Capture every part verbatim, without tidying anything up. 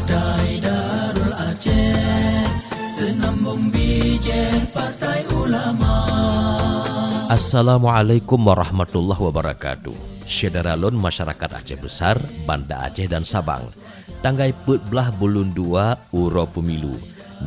Partai Darul Aceh, seunambong bijéh Partai Ulama. Assalamualaikum warahmatullahi wabarakatuh. Syedara lôn masyarakat Aceh Besar, Banda Aceh dan Sabang. Tanggai peuet blaih buleuen dua uroe pemilu.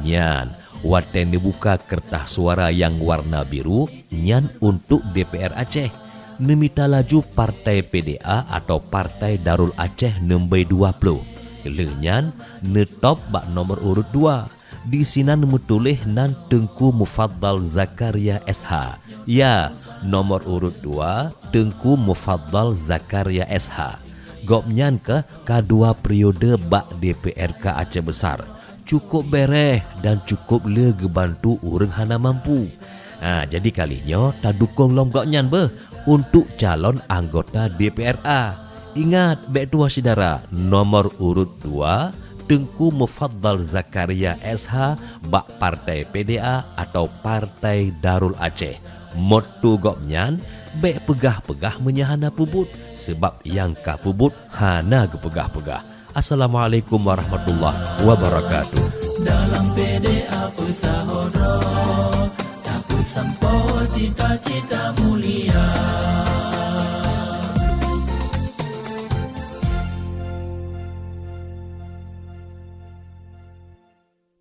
Nyan, watée neubuka keureutah suara nyang warna biru, nyan untuk D P R Aceh. Neumita laju Partai P D A atau Partai Darul Aceh neumbée dua ploh. Lheueh nyan neutop bak nomor urut dua. Disinan meutuléh nan Teungku Mufaddal Zakaria S H. Ya, nomor urut dua, Teungku Mufaddal Zakaria S H. Gobnyan keuh ka dua periode bak D P R K Aceh Besar. Cukup béréh dan cukup le geubantu ureuëng hana mampu. Ha, jadi kali nyoe tadukong lom gobnyan beuh untuk calon anggota D P R A. Ingat, bék tuwoe syedara, nomor urut dua, Teungku Mufaddal Zakaria S H bak Partai P D A atau Partai Darul Aceh. Moto gobnyan, bék peugah-peugah meunyo hana peubuet, sabab nyang ka peubuet hana geupeugah-peugah. Assalamualaikum warahmatullahi wabarakatuh. Dalam P D A peusaho droe, tapeusampoe cita-cita mulia.